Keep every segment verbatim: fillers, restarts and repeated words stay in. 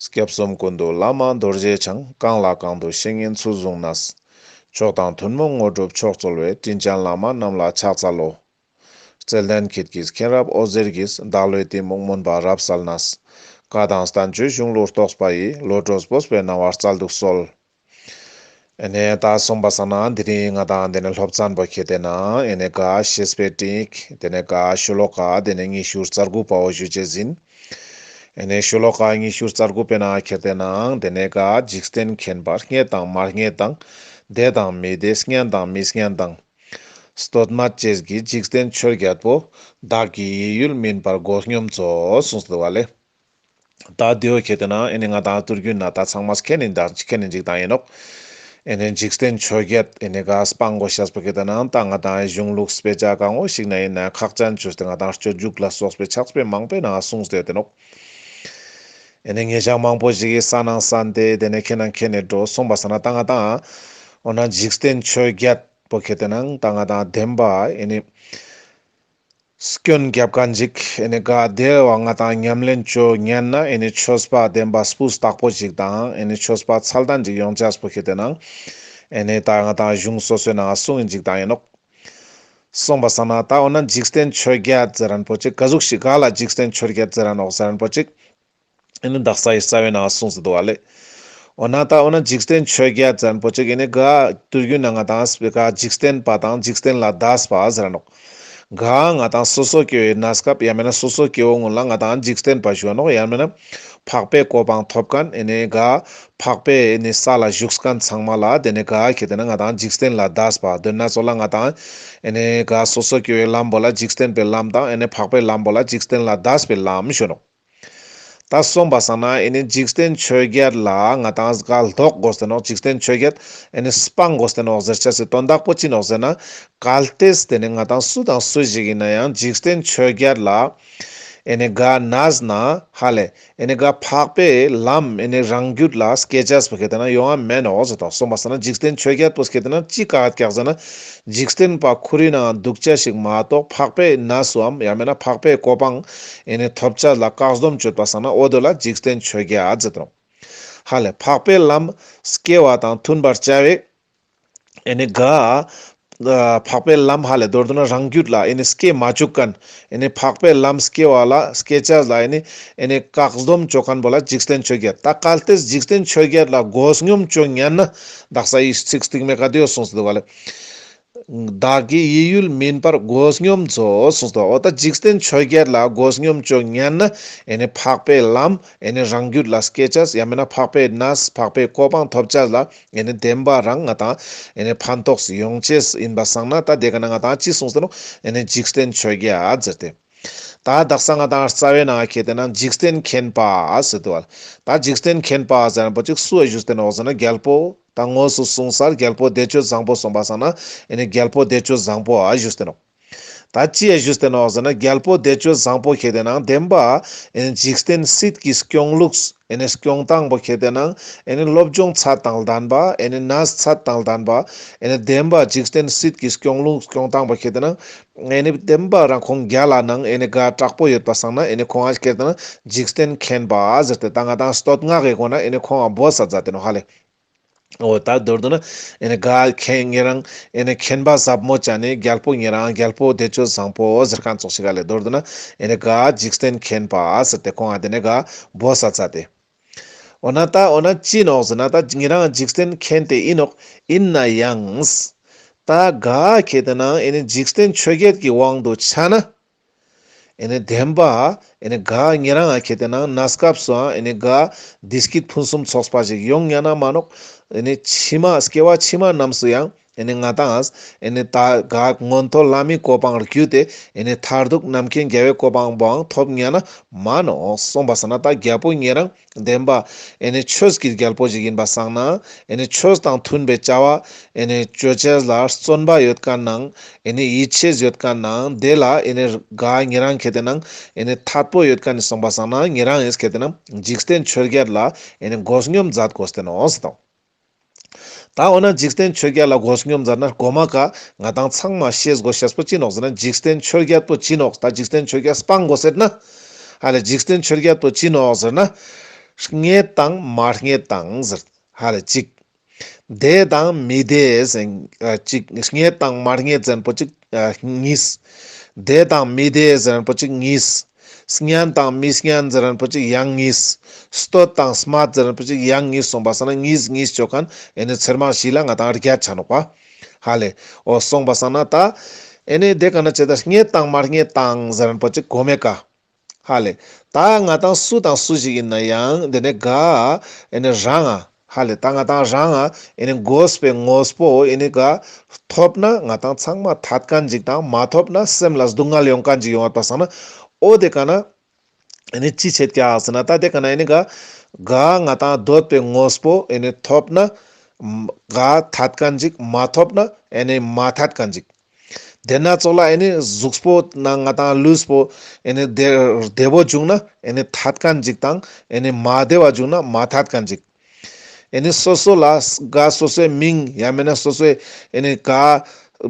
སྐྱབས་གསུམ་ཀུན་འདུས་བླ་མ་རྡོ་རྗེ་འཆང་། གང་ལ་གང་འདུལ་བཤེས་གཉེན་ཚུལ་བཟུང་ནས། མཆོག་དང་ཐུན་མོང་དངོས་གྲུབ་མཆོག་སྩོལ་བའི། དྲིན་ཅན་བླ་མ་རྣམས་ལ་ཕྱག་འཚལ་ལོ། བརྩེ་ལྡན་ཁྱེད་ཀྱི་མཁྱེན་རབ་འོད་ཟེར་གྱིས། བདག་བློའི་གཏི་མུག་མུན་པ་རབ་བསལ་ནས། བཀའ་དང་བསྟན་བཅོས་གཞུང་ལུགས་རྟོགས་པ་ཡི། བློ་གྲོས་སྤོབས་པའི་སྣང་བ་སྩལ་དུ་གསོལ། ཨེ་ནེ་ད་སོང་པ་སང་ན་དེ་རིང་ང་དང་དེ་ནེ་སློབ་ཚན་པོ་ཁྱེར་ཏེ་ན་ཨེ་ནེ་ག་བཤེས་པའི་སྤྲིངས་ཡིག་དེ་ནེ་ག་ཤོ་ལོ་ཀ་དེ་ནེ་ཉི་ཤུ་རྩ་དགུ་པ་བོ་ཞུ་ཅེས་ཨིན། ཨེ་ནེ་ཤོ་ལོ་ཀ་ཉི་ཤུ་རྩ་དགུ་པའི་ནང་ཁྱེར་ཏེ་ན་དེ་ནེ་ག་འཇིག་རྟེན་མཁྱེན་པ་རྙེད་དང་མ་རྙེད་དང་། བདེ་དང་མི་བདེ་སྙན་དང་མི་སྙན་དང་། བསྟོད་སྨད་ཅེས་བགྱི་འཇིག་རྟེན་ཆོས་བརྒྱད་པོ། བདག་གི་ཡིད་ཡུལ་མིན་པར་མགོ་སྙོམས་མཛོད་གསུངས་ཏེ་འདུག་པ་ལེ། ད་དེའོ་ཁྱེར་ཏེ་ན་ཨེ་ནེ་ང་དང་དུས་རྒྱུན་ན་ད་ཚང་མས་མཁྱེན་ནི་ད་མཁྱེན་ནི་ཅིག་ད་ཨིན་ནོག་ཨེ་ནེ་འཇིག་རྟེན་ཆོས་བརྒྱད་ཨེ་ནེ་ག་སྤང་དགོས་ཤེས་པོ་ཁྱེར་ཏེ་ན་ད་ང་དང་གཞུང་ལུགས་དཔེ་ཆ་གང་བོ་ཞིག་ན་ཨིན་ན་ཁག་ཅན་བཅོས་ཏེ་ང་དང་སྤྱོད་འཇུག་ལ་སོགས་པའི་ཕྱག་དཔེ་མང་པོའི་ནང་གསུངས་ཏེ་ཡོད་དེ་ནོག་ཨེ་ནེ་ཉེ་ཞག་མང་པོ་ཞིག་གི་ས་ནང་ས་འདི་དེ་ནེ་ཁྱེར་ན་ཁྱེར་ནེ་འགྲོ་སོང་པ་སང་ན་ད་ང་དང་འོ་ན་འཇིག་རྟེན་ཆོས་བརྒྱད་པོ་ཁྱེར་ཏེ་ན་ད་ང་དང་བདེན་པ་ཨེ་ནེ་སྐྱོན་རྒྱབ་མཁན་ཅིག་ཨེ་ནེ་ག་དེ་བོ་ང་དང་ཉམས་ལེན་བཅོ་ཉན་ན་ཨེ་ནེ་ཆོས་པ་བདེན་པ་སྤུས་དག་པོ་ཅིག་དང་ཨེ་ནེ་ཆོས་པ་ཚད་ལྡན་ཅིག་ཡོང་ཅེས་པོ་ཁྱེར་ཏེ་ན་ཨེ་ནེ་ད་ང་དང་གཞུང་སོ་སོའི་ནང་གསུངས་ཡིན་ཅིག་ད་ཨིན་ནོག་སོང་པ་སང་ན་ད་འོ་ན་འཇིག་རྟེན་ཆོས་བརྒྱད་ཟེར་མཁན་པོ་ཅིག་ག་ཟུག་ཞིག་ག་ལ་འཇིག་རྟེན་ཆོས་བརྒྱད་ཟེར་ར་ནོག་ཟེར་མཁན་པོ་ཅིག་ཨེ་ནེ་དག་ས་ཡི་རྩ་བའི་ནང་གསུངས་སུ་འདུག་པ་ལེ། འོ་ན་ད་འོ་ན་འཇིག་རྟེན་ཆོས་བརྒྱད་ཟེར་མཁན་པོ་ཅིག་ཨེ་ནེ་ག་དུས་རྒྱུན་ན་ང་དང་སྤེ་ག་འཇིག་རྟེན་པ་དང་འཇིག་རྟེན་ལས་འདས་པ་ཟེར་ར་ནོག་ག་ང་དང་སོ་སོ་སྐྱེ་བོའི་གནས་སྐབས་ཡང་མེན་ན་སོ་སོ་སྐྱེ་བོ་ངུན་ལ་ང་དང་འཇིག་རྟེན་པ་ཞུ་ནོག་ཡང་མེན་ན་འཕགས་པའི་གོ་འཕང་ཐོབ་མཁན་ཨེ་ནེ་ག་འཕགས་པའི་ཨེ་ནེ་ས་ལ་བཞུགས་མཁན་ཚང་མ་ལ་དེ་ནེ་ག་ཁྱེར་ཏེ་ན་ང་དང་འཇིག་རྟེན་ལས་འདས་པ་དེ་ན་ཚོ་ལ་ང་དང་ཨེ་ནེ་ག་སོ་སོ་སྐྱེ་བོའི་ལམ་པོ་ལ་འཇིག་རྟེན་པའི་ལམ་དང་ཨེ་ནེ་འཕགས་པའི་ལམ་པོ་ལ་འཇིག་རྟེན་ལས་འདས་པའི་ལམ་ཞུ་ནོག་ད་སོང་པ་སང་ན་ཨེ་ནེ་འཇིག་རྟེན་ཆོས་བརྒྱད་ལ་ང་དང་ག་ལྡོག་དགོས་ཏེ་ནོག་འཇིག་རྟེན་ཆོས་བརྒྱད་ཨེ་ནེ་སྤང་དགོས་ཏེ་ནོག་ཟེར་ཅེས་སི་དོན་དག་པོ་ཅི་ནོག་ཟེར་ན་གལ་ཏེ་དེ་ནེ་ང་དང་སུ་དང་སུ་ཞིག་ཨིན་ན་ཡང་འཇིག་རྟེན་ཆོས་བརྒྱད་ལ་ཨེ་ནེ་ག་གནས་ན་ཧ་ལེ་ཨེ་ནེ་ག་འཕགས་པའི་ལམ་ཨེ་ནེ་རང་རྒྱུད་ལ་སྐྱེ་ཅེས་པོ་ཁྱེར་ཏེ་ན་ཡོང་ང་མེན་ནོག་ཟེར་དོ། སོང་པ་སང་ན་འཇིག་རྟེན་ཆོས་བརྒྱད་པོ་ཁྱེར་ཏེ་ན་ཅི་ག་ཀྱག་ཟེར་ན་འཇིག་རྟེན་པ་ཁོ་རའི་ནང་འདུག་ཅེས་ཤིག་མ་གཏོགས་འཕགས་པའི་གནས་སུའམ་ཡང་མེན་ན་འཕགས་པའི་གོ་འཕང་ཨེ་ནེ་ཐོབ་ཅེས་ལ་བཀག་སྡོམ་བཅོས་པ་སང་ན་འོ་དོ་ལ་འཇིག་རྟེན་ཆོས་བརྒྱད་ཟེར་དོ། ཧ་ལེ་འཕགས་པའི་ལམ་སྐྱེ་བ་དང་མཐུན་པར་བྱ་བའི་ཨེ་ནེ་ག་འཕགས་པའི་ལམ་ཧ་ལེ་མདོར་བསྡུ་ན་རང་རྒྱུད་ལ་ཨེ་ནེ་སྐྱེ་མ་བཅུག་མཁན་ཨེ་ནེ་འཕགས་པའི་ལམ་སྐྱེ་བ་ལ་སྐྱེ་ཅེས་ལ་ཨེ་ནེ་ཨེ་ནེ་བཀག་སྡོམ་བཅོ་མཁན་པོ་ལ་འཇིག་རྟེན་ཆོས་བརྒྱད། ད་གལ་ཏེ་འཇིག་རྟེན་ཆོས་བརྒྱད་ལ་མགོ་སྙོམས་བཅོ་ཉན་ན་དག་ས་ཡི་ཚིག་སྟིང་མའི་ཀ་དེའོ་གསུངས་སུ་འདུག་པ་ལེ། བདག་གི་ཡིད་ཡུལ་མིན་པར་མགོ་སྙོམས་མཛོད་གསུངས་སོ། འོ་ད་འཇིག་རྟེན་ཆོས་བརྒྱད་ལ་མགོ་སྙོམས་བཅོ་ཉན་ན་ཨེ་ནེ་འཕགས་པའི་ལམ་ཨེ་ནེ་རང་རྒྱུད་ལ་སྐྱེ་ཅེས་ཡང་མེན་ན་འཕགས་པའི་གནས་འཕགས་པའི་གོ་འཕང་ཐོབ་ཅེས་ལ་ཨེ་ནེ་བདེན་པ་རང་ང་དང་ཨེ་ནེ་ཕན་ཐོགས་ཡོང་ཅེས་ཨིན་པ་སང་ན་ད་དེ་ག་ན་ང་དང་ཅི་གསུངས་ཏེ་ནོག་ཨེ་ནེ་འཇིག་རྟེན་ཆོས་བརྒྱད་ཟེར་ཏེ། ད་དག་ས་ང་དང་རྩ་བའི་ནང་ཁྱེར་ཏེ་ན་འཇིག་རྟེན་མཁྱེན་པ་ཟེར་དུག་པ། ད་འཇིག་རྟེན་མཁྱེན་པ་ཟེར་མཁན་པོ་ཅིག་སུ་ཨ་ཞུས་ཏེ་ནོག་ཟེར་ན་རྒྱལ་པོ། ད་དངོས་སུ་གསུངས་སར་རྒྱལ་པོ་བདེ་སྤྱོད་བཟང་པོ་གསུངས་པ་སང་ན་ཨེ་ནེ་རྒྱལ་པོ་བདེ་སྤྱོད་བཟང་པོ་ཨ་ཞུས་ཏེ་ནོག་ད་ཅི་ཨ་ཞུས་ཏེ་ནོག་ཟེར་ན་རྒྱལ་པོ་བདེ་སྤྱོད་བཟང་པོ་ཁྱེར་ཏེ་ན་བདེན་པ་ཨེ་ནེ་འཇིག་རྟེན་སྲིད་ཀྱི་སྐྱོང་ལུགས་ཨེ་ནེ་སྐྱོང་སྟངས་པོ་ཁྱེར་ཏེ་ན་ཨེ་ནེ་སློབ་སྦྱོང་ཚད་དང་ལྡན་པ་ཨེ་ནེ་གནས་ཚད་དང་ལྡན་པ་ཨེ་ནེ་བདེན་པ་འཇིག་རྟེན་སྲིད་ཀྱི་སྐྱོང་ལུགས་སྐྱོང་སྟངས་པོ་ཁྱེར་ཏེ་ན་ཨེ་ནེ་བདེན་པ་རང་ཁོང་རྒྱལ་ལ་ནང་ཨེ་ནེ་ག་དྲག་པོ་ཡོད་པ་སང་ན་ཨེ་ནེ་ཁོང་ཨ་ཁྱེར་ཏེ་ན་འཇིག་རྟེན་མཁྱེན་པ་ཟེར་ཏེ་ད་ང་དང་བསྟོད་བསྔགས་ཀྱི་སྒོ་ནས་ཨེ་ནེ་ཁོང་ཨ་འབོ་ས་མཛད་དེ་ནོག་ཧ་ལེ། འོ་ད་མདོར་བསྡུ་ན་ཨེ་ནེ་ག་ཁྱེད་ཉེ་རང་ཨེ་ནེ་མཁྱེན་པ་ཟབ་མོ་ཅན་ནི་རྒྱལ་པོ་ཉེ་རང་རྒྱལ་པོ་བདེ་སྤྱོད་བཟང་པོ་ཟེར་མཁན་ཙོགས་ཤིག་ཧ་ལེ། མདོར་བསྡུ་ན་ཨེ་ནེ་ག་འཇིག་རྟེན་མཁྱེན་པ་ཟེར་ཏེ་ཁོང་ཨ་དེ་ནེ་ག་འབོ་ས་མཛད་དེ། འོ་ན་ད་འོ་ན་ཅི་ནོག་ཟེར་ན་ད་ཉེ་རང་འཇིག་རྟེན་མཁྱེན་ཏེ་ཨིན་ནོག་ཨིན་ན་ཡང་ད་ག་ཁྱེར་ཏེ་ན་ཨེ་ནེ་འཇིག་རྟེན་ཆོས་བརྒྱད་ཀྱི་དབང་དུ་ཆ་ན་ཨེ་ནེ་བདེན་པ་ཨེ་ནེ་ག་ཉེ་རང་ཨ་ཁྱེར་ཏེ་ན་གནས་སྐབས་སུའང་ཨེ་ནེ་ག་བདེ་སྐྱིད་ཕུན་སུམ་ཚོགས་པ་ཞིག་ཡོང་ཉན་ན་མ་ནོག་ཨེ་ནེ་ཕྱི་མ་སྐྱེ་བ་ཕྱི་མ་རྣམས་སུ་ཡང་ཨེ་ནེ་ང་དང་ཨེ་ནེ་ད་ག་མངོན་མཐོ་བླ་མའི་གོ་འཕང་བརྒྱུད་དེ་ཨེ་ནེ་མཐར་ཐུག་རྣམ་མཁྱེན་རྒྱལ་བའི་གོ་འཕང་པོའང་ཐོབ་ཉན་ན་མ་ནོག་གསུངས་པ་སང་ན་ད་རྒྱལ་པོ་ཉེ་རང་བདེན་པ་ཨེ་ནེ་ཆོས་ཀྱི་རྒྱལ་པོ་ཞིག་ཨིན་པ་སང་ན་ཨེ་ནེ་ཆོས་དང་མཐུན་པའི་བྱ་བ་ཨེ་ནེ་ཅོ་ཅེས་ལ་བརྩོན་པ་ཡོད་མཁན་ནང་ཨེ་ནེ་ཡིད་ཆེས་ཡོད་མཁན་ནང་དེ་ལ་ཨེ་ནེ་ག་ཉེ་རང་ཁྱེར་ཏེ་ན་ཨེ་ནེ་ཐད་པོ་ཡོད་མཁན་ནི་གསུངས་པ་སང་ན་ཉེ་རང་ཨེ་ཁྱེར་ཏེ་ན་འཇིག་རྟེན་ཆོས་བརྒྱད་ལ་ཨེ་ནེ་མགོ་སྙོམས་མཛད་དགོས་ཏེ་ནོག་ཟེར་དོ། ད་འོ་ན་འཇིག་རྟེན་ཆོས་བརྒྱད་ལ་མགོ་སྙོམས་མཛད་ན་གོ་མ་ཀ་ང་དང་ཚང་མ་ཤེས་དགོས་ཤེས་པོ་ཅི་ནོག་ཟེར་ན་འཇིག་རྟེན་ཆོས་བརྒྱད་པོ་ཅི་ནོག་ད་འཇིག་རྟེན་ཆོས་བརྒྱད་སྤང་དགོས་ཟེར་ན་ཧ་ལེ་འཇིག་རྟེན་ཆོས་བརྒྱད་པོ་ཅི་ནོག་ཟེར་ན། རྙེད་དང་མ་རྙེད་དང་ཟེར། ཧ་ལེ་གཅིག། བདེ་དང་མི་བདེ་ཟེར་ཨ་གཅིག། རྙེད་དང་མ་རྙེད་ཟེར་པོ་གཅིག་ཨ་གཉིས། བདེ་དང་མི་བདེ་ཟེར་པོ་གཅིག་གཉིས། སྙན་དང་མི་སྙན་ཟེར་པོ་གཅིག་ཡང་གཉིས། བསྟོད་དང་སྨད་ཟེར་པོ་གཅིག་ཡང་གཉིས། སོང་པ་སང་ན་གཉིས་གཉིས་ཅོ་ཁན་ཨེ་ནི་ཚེར་མ་བཞི་ལ་ང་ཏང་བརྒྱད་ཆ་ནོག་པ། ཧ་ལེ། འོ་སོང་པ་སང་ན་ད་ཨེ་ནི་དེ་ཀ་ན་ཅི་ད་རྙེད་དང་མ་རྙེད་དང་ཟེར་པོ་གཅིག་གོ་མེ་ཀ། ཧ་ལེ། ད་ང་ཏང་སུ་དང་སུ་ཞིག་ཡིན་ན་ཡང་དེ་ནས་ག་ཨེ་ནི་རང་ང་ཧ་ལེ། ད་ང་ཏང་རང་ང་ཨེ་ནི་དགོས་པའི་དངོས་པོ་ཨེ་ནི་ག་ཐོབ་ན་ང་ཏང་ཚང་མ་ཐད་ཁན་ཅིག་དང་མ་ཐོབ་ན་སེམས་ལ་སྡུག་བསྔལ་ཡོང་ཁན་ཅིག་ཡོང་བ་པ་སང་ན་འོ་དེ་ཀ་ན་ཨེ་ནི་ཅི་བྱེད་ཀྱག་ཟེར་ན་ད་དེ་ཀ་ན་ཨེ་ནི་ག་ག་ང་ཏང་འདོད་པའི་དངོས་པོ་ཨེ་ནི་ཐོབ་ན་ག་ཐད་ཁན་ཅིག་མ་ཐོབ་ན་ཨེ་ནི་མ་ཐད་ཁན་ཅིག། དེ་ན་ཙོགས་ལ་ཨེ་ནི་གཟུགས་པོ་ན་ང་ཏང་ལུས་པོ་ཨེ་ནི་བདེ་བདེ་བོ་བྱུང་ན་ཨེ་ནི་ཐད་ཁན་ཅིག་དང་ཨེ་ནི་མ་བདེ་བ་བྱུང་ན་མ་ཐད་ཁན་ཅིག། ཨེ་ནི་སོ་སོ་ལ་ག་སོ་སོའི་མིང་ཡང་མེད་ན་སོ་སོའི་ཨེ་ནི་ག་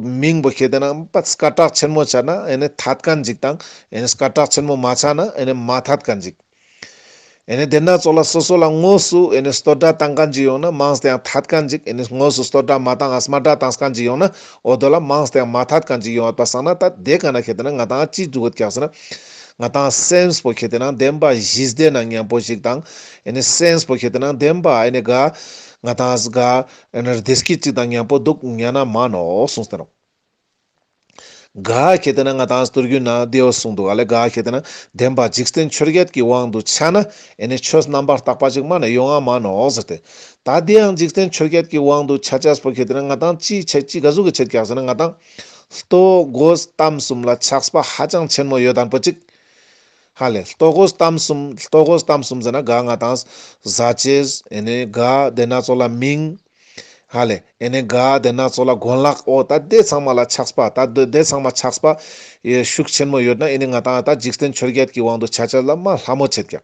མིང་པོ་ཁེ་ཏེ་ན་པ་སྐད་གྲགས་ཆེན་མོ་ཆ་ན་ཨེ་ནི་ཐད་ཁན་ཅིག་དང་ཨེ་ནི་སྐད་གྲགས་ཆེན་མོ་མ་ཆ་ན་ཨེ་ནི་མ་ཐད་ཁན་ཅིག། ཨེ་ནི་དེ་ན་ཙོགས་ལ་སོ་སོ་ལ་དངོས་སུ་ཨེ་ནི་བསྟོད་སྒྲ་བཏང་ཁན་ཅིག་ཡོང་ན་མངས་ཏེ་ཡང་ཐད་ཁན་ཅིག། ཨེ་ནི་དངོས་སུ་བསྟོད་སྒྲ་མ་བཏང་ང་སྨད་སྒྲ་བཏང་ཁན་ཅིག་ཡོང་ན་འོ་དོ་ལ་མངས་ཏེ་ཡང་མ་ཐད་ཁན་ཅིག་ཡོང་བ་པ་སང་ན་ད་དེ་ཀ་ན་ཁེ་ཏེ་ན་ང་ཏང་ཅི་འདུག་གོ་ཀྱག་ཟེར་ན་ང་ཏང་སེམས་པོ་ཁེ་ཏེ་ན་བདེན་པ་གཞི་བདེ་ན་མཉམ་པོ་ཞིག་དང་ཨེ་ནི་སེམས་པོ་ཁེ་ཏེ་ན་བདེན་པ་ཨེ་ནི་ག་ང་ཏང་ག་ཨེ་ནི་བདེ་སྐྱིད་ཅིག་དང་མཉམ་པོ་འདུག་ཉན་ན་མ་ནོག་གསུངས་ཏེ་ནོག། ག་ཁེ་ཏེ་ན་ང་ཏང་སྟོད་རྒྱུད་ན་དེའོ་གསུངས་འདུག་ག་ལེ། ག་ཁེ་ཏེ་ན་བདེན་པ་འཇིག་རྟེན་ཆོས་བརྒྱད་ཀྱི་དབང་དུ་ཆ་ན་ཨེ་ནི་ཆོས་རྣམ་པར་དག་པ་ཅིག་མ་ན་ཡོང་ང་མ་ནོག་ཟེར་ཏེ། ད་དེ་ཡང་འཇིག་རྟེན་ཆོས་བརྒྱད་ཀྱི་དབང་དུ་ཆ་ཆས་པོ་ཁེ་ཏེ་ན་ང་ཏང་ཅི་ཆེ་ཅི་ག་ཟུག་གི་ཆེད་ཀྱག་ཟེར་ན་ང་ཏང་ལྟོ་གོས་གཏམ་གསུམ་ལ་ཆགས་པ་ཧ་ཅང་ཆེན་མོ་ཡོད་དང་པོ་ཅིག། ཧ་ལེ། ལྟོ་གོས་གཏམ་གསུམ་ལྟོ་གོས་གཏམ་གསུམ་ཟེར་ན་ག་ང་ཏང་ཟ་ཅེས་ཨེ་ནི་ག་དེ་ན་ཙོགས་ལ་མིང་། ཧ་ལེ། ཨེ་ནི་ག་དེ་ན་ཙོགས་ལ་གོན་ལག་འོ་ད་དེ་ཚང་མ་ལ་ཆགས་པ་ད་དེ་དེ་ཚང་མ་ཆགས་པ་ཨེ་ཤུགས་ཆེན་མོ་ཡོད་ན་ཨེ་ནི་ང་ཏང་ད་འཇིག་རྟེན་ཆོས་བརྒྱད་ཀྱི་དབང་དུ་ཆ་ཆ་ལ་མ་ལྷ་མོ་ཆེད་ཀྱག།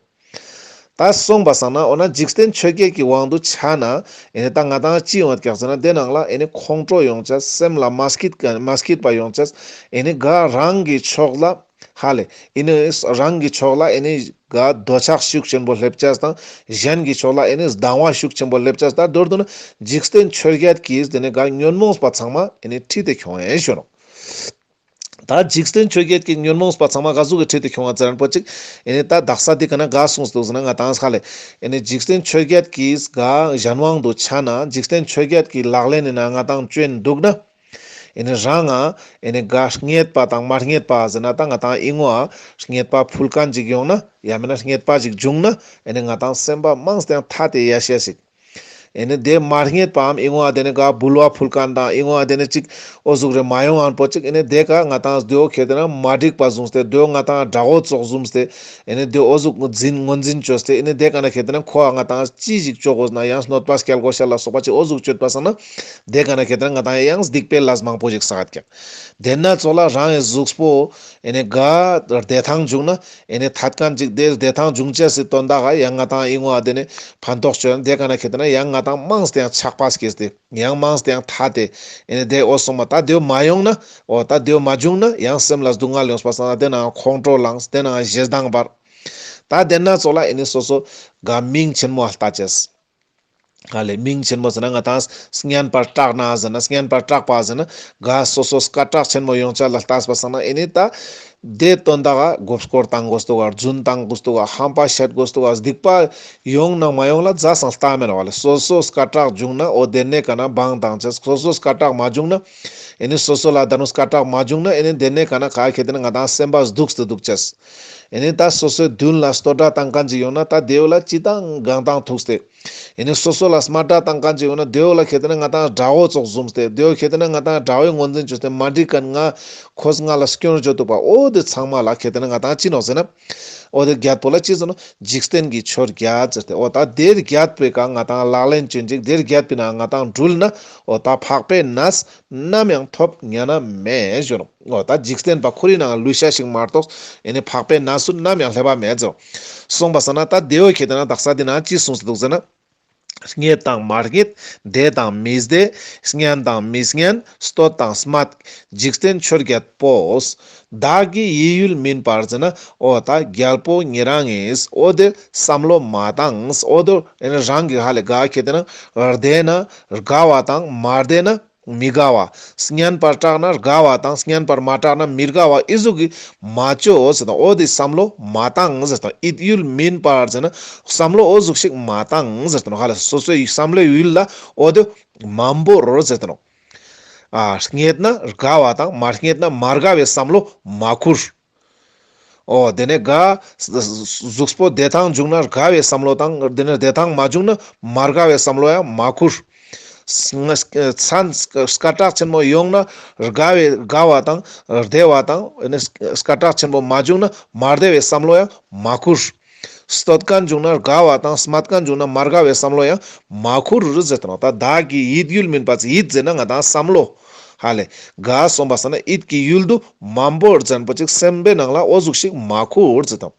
ད་སོང་པ་སང་ན་འོ་ན་འཇིག་རྟེན་ཆོས་བརྒྱད་ཀྱི་དབང་དུ་ཆ་ན་ཨེ་ནི་ད་ང་ཏང་ཅི་ཡོང་བ་ཀྱག་ཟེར་ན་དེ་ནང་ལ་ཨེ་ནི་ཁོང་ཁྲོ་ཡོང་ཆས། སེམས་ལ་མ་སྐྱིད་མ་སྐྱིད་པ་ཡོང་ཆས། ཨེ་ནི་ག་རང་གི་ཕྱོགས་ལ་ཧ་ལེ། ཨེ་ནི་རང་གི་ཕྱོགས་ལ་ཨེ་ནི་ག་འདོད་ཆགས་ཤུགས་ཆེན་པོ་སླེབས་ཆས་དང་གཞན་གྱི་ཕྱོགས་ལ་ཨེ་ནི་སྡང་བ་ཤུགས་ཆེན་པོ་སླེབས་ཆས། ད་མདོར་བསྡུ་ན་འཇིག་རྟེན་ཆོས་བརྒྱད་ཀྱི་དེ་ནི་ག་ཉོན་མོངས་པ་ཚང་མ་ཨེ་ནི་ཁྲིད་དེ་ཁྱོང་ཨེ་ཞུ་ནོག། ད་འཇིག་རྟེན་ཆོས་བརྒྱད་ཀྱི་ཉོན་མོངས་པ་ཚང་མ་ག་ཟུག་གི་ཁྲིད་དེ་ཁྱོང་ང་ཟེར་ན་པོ་ཅིག། ཨེ་ནི་ད་དག་ས་འདི་ཀ་ན་ག་གསུངས་འདུག་ཟེར་ན་ང་ཏང་ཧ་ལེ། ཨེ་ནི་འཇིག་རྟེན་ཆོས་བརྒྱད་ཀྱི་ག་གཞན་དབང་དུ་ཆ་ན་འཇིག་རྟེན་ཆོས་བརྒྱད་ཀྱི་ལག་ལེན་ནི་ན་ང་ཏང་བཅོན་འདུག་ན། ཨེ་ནི་རང་ང་ཨེ་ནི་ག་རྙེད་པ་དང་མ་རྙེད་པ་ཟེར་ན་ད་ང་ཏང་ཨི་ངོ་ཨ་རྙེད་པ་ཕུལ་ཁན་ཅིག་ཡོང་ན་ཡང་མེད་ན་རྙེད་པ་ཅིག་བྱུང་ན་ཨེ་ནི་ང་ཏང་སེམས་པ་མངས་ཏེ་ཡང་ཐད་དེ་ཡ་ཤེས་ཤིག། ཨེ་ནི་དེ་མ་རྙེད་པའམ་ཨི་ངོ་ཨ་དེ་ནི་ག་འབུལ་བ་ཕུལ་ཁན་དང་ཨི་ངོ་ཨ་དེ་ནི་ཅིག་འོ་ཟུག་རེ་མ་ཡོང་ཨན་པོ་ཅིག། ཨེ་ནི་དེ་ཀ་ང་ཏང་དེའོ་ཁེ་ཏེ་ན་མ་འགྲིག་པ་བཟུང་སྟེ་དེའོ་ང་ཏང་དགྲ་བོ་ཙོགས་བཟུང་སྟེ་ཨེ་ནི་དེ་འོ་ཟུག་ངོས་འཛིན་ངོས་འཛིན་བཅོས་ཏེ་ཨེ་ནི་དེ་ཀ་ན་ཁེ་ཏེ་ན་ཁོ་ཨ་ང་ཏང་ཅི་ཞིག་བཅོ་དགོས་ན་ཡང་གནོད་པ་སྐྱལ་དགོས་ཤ་ལ་སོགས་པ་ཅིག་འོ་ཟུག་བཅོས་པ་སང་ན་དེ་ཀ་ན་ཁེ་ཏེ་ན་ང་ཏང་ཡང་སྡིག་པའི་ལས་མང་པོ་ཞིག་བསགས་ཀྱག། དེ་ན་ཙོགས་ལ་རང་གི་གཟུགས་པོ་ཨེ་ནི་ག་བདེ་ཐང་བྱུང་ན་ཨེ་ནི་ཐད་ཁན་ཅིག་དེ་བདེ་ཐང་བྱུང་ཅེས་སི་དོན་དག་ག་ཡང་ང་ཏང་ཨི་ངོ་ཨ་དེ་ནི་ཕན་ཐོགས་བྱུང་། དེ་ཀ་ན་ཁེ་ཏེ་ན་ཡང་ང་ཏང་མངས་ཏེ་ཡང་ཆགས་པ་སྐྱེས་ཏེ་ཡང་མངས་ཏེ་ཡང་ཐད་དེ་ཨེ་ནི་དེ་འོ་སོང་མ་ད་དེའོ་མ་ཡོང་ན་འོ་ད་དེའོ་མ་བྱུང་ན་ཡང་སེམས་ལ་སྡུག་བསྔལ་ཡོངས་པ་སང་ན་དེ་ནང་ཁོང་ཁྲོ་ལངས། དེ་ནང་ཞེ་སྡང་འབར། ད་དེ་ན་ཙོགས་ལ་ཨེ་ནི་སོ་སོ་ག་མིང་ཆེན་མོ་ལྟ་ཅེས། ཧ་ལེ། མིང་ཆེན་མོ་ཟེར་ན་ང་ཏང་སྙན་པར་གྲགས་ན་ཟེར་ན་སྙན་པར་གྲགས་པ་ཟེར་ན་ག་སོ་སོ་སྐད་གྲགས་ཆེན་མོ་ཡོང་ཆ་ལ་ལྟས་པ་སང་ན་ཨེ་ནི་ད་དེ་དོན་དག་ག་མགོ་སྐོར་བཏང་དགོས་འདུག་ག། རྫུན་བཏང་དགོས་འདུག་ག། ཧམ་པ་བཤད་དགོས་འདུག་ག། སྡིག་པ་ཡོང་ན་མ་ཡོང་ལ་ཛ་སང་ལྟ་མེད་བ་ལེ། སོ་སོ་སྐད་གྲགས་བྱུང་ན་འོ་དེ་ནས་ཀ་ན་བང་བཏང་ཆ། སོ་སོ་སྐད་གྲགས་མ་བྱུང་ན་ཨེ་ནི་སོ་སོ་ལ་ད་ནུ་སྐད་གྲགས་མ་བྱུང་ན་ཨེ་ནི་དེ་ནས་ཀ་ན་ག་ཁེ་ཏེ་ན་ང་ཏང་སེམས་པ་སྡུག་སྟེ་འདུག་ཅེས། ཨེ་ནི་ད་སོ་སོའི་མདུན་ལ་བསྟོད་སྒྲ་བཏང་ཁན་ཅིག་ཡོང་ན་ད་དེའོ་ལ་སྤྱི་དང་གང་དང་ཐུག་སྟེ། ཨེ་ནི་སོ་སོ་ལ་སྨད་སྒྲ་བཏང་ཁན་ཅིག་ཡོང་ན་དེའོ་ལ་ཁེ་ཏེ་ན་ང་ཏང་དགྲ་བོ་ཙོགས་བཟུང་སྟེ་དེའོ་ཁེ་ཏེ་ན་ང་ཏང་དགྲ་བོའི་ངོས་འཛིན་བཅོས་ཏེ་མ་འགྲིག་ཁན་ང་ཁོས་ང་ལ་སྐྱོན་བརྗོད་འདུག་པ། འོ་དེ་ཚང་མ་ལ་ཁེ་ཏེ་ན་ང་ཏང་ཅི་ནོག་ཟེར་ན། འོ་དེ་བརྒྱད་པོ་ལ་ཅི་ཟེར་ནོག། འཇིག་རྟེན་གྱི་ཆོས་བརྒྱད་ཟེར་ཏེ། འོ་ད་དེ་བརྒྱད་པོའི་ཀ་ང་ཏང་ལག་ལེན་ཅན་ཅིག་དེ་བརྒྱད་པོའི་ནང་ང་ཏང་འགྲུལ་ན་འོ་ད་འཕགས་པའི་གནས་ནམ་ཡང་ཐོབ་ཉན་ན་མེད་ཞུ་ནོག། འོ་ད་འཇིག་རྟེན་པ་ཁོ་རའི་ནང་ལུས་ཤ་ཞིག་མ་གཏོགས་ཨེ་ནི་འཕགས་པའི་གནས་སུ་ནམ་ཡང་སླེབས་པ་མེད་ཟེར། སོང་པ་སང་ན་ད་དེའོ་ཁེ་ཏེ་ན་དག་ས་འདི་ན་ཅི་གསུངས་སེ་འདུག་ཟེར་ན། རྙེད་དང་མ་རྙེད། བདེ་དང་མི་བདེ། སྙན་དང་མི་སྙན། བསྟོད་དང་སྨད། འཇིག་རྟེན་ཆོས་བརྒྱད་པོ། བདག་གི་ཡིད་ཡུལ་མིན་པར་ཟེར་ན། འོ་ད་རྒྱལ་པོ་ཉེ་རང་ངིས་འོ་དེ་བསམ་བློ་མ་བཏང་། འོ་དེ་ཨེ་ནི་རང་གི་ཧ་ལས་ག་ཁེ་ཏེ་ན་བདེ་ན་དགའ་བ་དང་མ་བདེ་ན་མི་དགའ་བ། སྙན་པར་གྲགས་ན་དགའ་བ་དང་སྙན་པར་མ་གྲགས་ན་མི་དགའ་བ་ཨི་ཟུག་གི་མ་ཅོ་ཟེར་དང་། འོ་དེ་བསམ་བློ་མ་བཏང་ཟེར་དང་། ཡིད་ཡུལ་མིན་པར་ཟེར་ན་བསམ་བློ་འོ་ཟུག་ཞིག་མ་བཏང་ཟེར་དང་། ཧ་ལས་སོ་སོའི་བསམ་བློའི་ཡུལ་ལ་འོ་དེ་མ་བོར་ཟེར་དང་། ཨ་རྙེད་ན་དགའ་བ་དང་མ་རྙེད་ན་མ་དགའ་བའི་བསམ་བློ་མ་ཁུར། འོ་དེ་ནས་དགའ་གཟུགས་པོ་བདེ་ཐང་བྱུང་ན་དགའ་བའི་བསམ་བློ་དང་། དེ་ནས་བདེ་ཐང་མ་བྱུང་ན་མ་དགའ་བའི་བསམ་བློ་ཡང་མ་ཁུར། མཚན་སྐད་གྲགས་ཆེན་མོ་ཡོང་ན་དགའ་བའི་དགའ་བ་དང་བདེ་བ་དང་། དེ་ནས་སྐད་གྲགས་ཆེན་པོ་མ་བྱུང་ན་མ་བདེ་བའི་བསམ་བློ་ཡང་མ་ཁུར། བསྟོད་མཁན་བྱུང་ན་དགའ་བ་དང་སྨད་མཁན་བྱུང་ན་མ་དགའ་བའི་བསམ་བློ་ཡང་མ་ཁུར་ཟེར་དང་། ད་བདག་གི་ཡིད་ཡུལ་མིན་པ། ཡིད་ཟེར་ན་ང་དང་བསམ་བློ་ཧ་ལས་ག་སོང་པ་ས་ན་ཡིད་ཀྱི་ཡུལ་དུ་མ་བོར་ཟེར་པོ་ཅིག་སེམས་པའི་ནང་ལ་འོ་ཟུག་ཞིག་མ་ཁུར་ཟེར་དང་།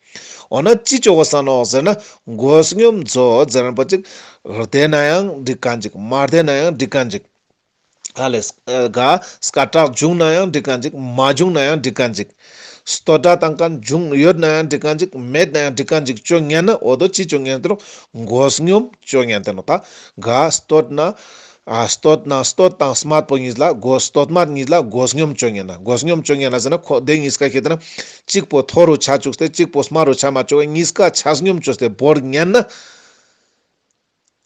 འོ་ན་ཅི་ཅོ་གོས་ས་ནོག་ཟེར་ན་དགོས་སྙོམས་ཅོ་ཟེར་པོ་ཅིག་བདེ་ན་ཡང་འགྲིག་མཁན་ཅིག་མ་བདེ་ན་ཡང་འགྲིག་མཁན་ཅིག་ཧ་ལས་ག་སྐད་གྲགས་བྱུང་ན་ཡང་འགྲིག་མཁན་ཅིག་མ་བྱུང་ན་ཡང་འགྲིག་མཁན་ཅིག་བསྟོད་སྒྲ་བཏང་མཁན་བྱུང་ཡོད་ན་ཡང་འགྲིག་མཁན་ཅིག་མེད་ན་ཡང་འགྲིག་མཁན་ཅིག་ཅོ་ཉན་ན་འོ་དོ་ཅི་ཅོ་ཉན་ཏེ་ནོག་དགོས་སྙོམས་ཅོ་ཉན་ཏེ་ནོག་ད་ག་བསྟོད་ན་ཨ་བསྟོད་ན་བསྟོད་དང་སྨད་པོ་གཉིས་ལ་དགོས། བསྟོད་སྨད་གཉིས་ལ་དགོས་སྙོམས་ཅོ་ཉན་ན། དགོས་སྙོམས་ཅོ་ཉན་ན་ཟེར་ན་ཁོ་དེ་གཉིས་ཀ་ཁེ་ཏེ་ན་གཅིག་པོ་མཐོ་རུ་ཆ་བཅུག་སྟེ་གཅིག་པོ་དམའ་རུ་ཆ་མ་བཅུག་གཉིས་ཀ་ཆ་སྙོམས་ཅོས་ཏེ་བོར་ཉན་ན།